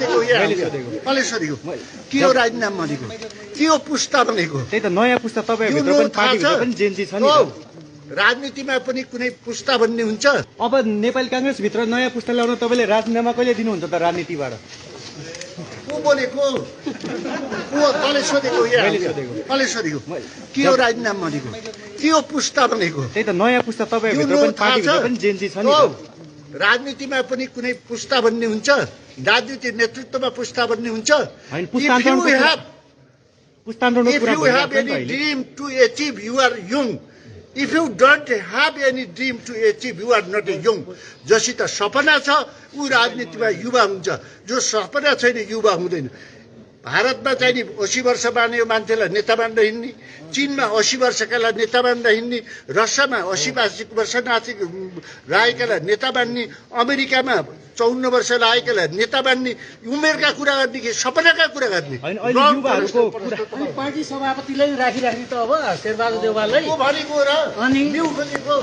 कसले सोधेको के हो राजीनामा भनेको के हो पुस्ता भनेको त्यही त नयाँ पुस्ता तपाईहरुभित्र पनि पार्टीभित्र पनि जेन्जी छ नि राजनीतिमा पनि कुनै पुस्ता भन्ने हुन्छ अब नेपाली कांग्रेस भित्र नयाँ पुस्ता ल्याउन तपाईले राजीनामा कहिले दिनुहुन्छ त राजनीतिबाट को बोलेको को कसले सोधेको कसले सोधेको के हो राजीनामा भनेको के हो पुस्ता भनेको त्यही त नयाँ पुस्ता तपाईहरुभित्र पनि पार्टीभित्र पनि जेन्जी छ नि राजनीतिमा पनि कुनै पुस्ता भन्ने हुन्छ राजनीतिक नेतृत्वमा पुस्ता भन्ने हुन्छ If you have any dream to achieve, you are young. If you don't have any dream to achieve, you are not young. जसित सपना छ ऊ राजनीतिमा युवा हुन्छ जो सपना छैन युवा हुँदैन भारतमा चाहिँ नि 80 वर्ष बाँध्यो मान्छेलाई नेता मान्न हिँड्ने चीनमा 80 वर्षकालाई नेता मान्न हिँड्ने रसियामा 80 वर्ष लागेकालाई नेता मान्ने अमेरिकामा 54 वर्ष लागेकालाई नेता मान्ने उमेरका कुरा गर्ने कि सपनाका कुरा गर्ने पार्टी सभापतिलाई राखिराख्ने त अब शेरबहादुर देउवाललाई को भनेको र अनि न्यू भनेको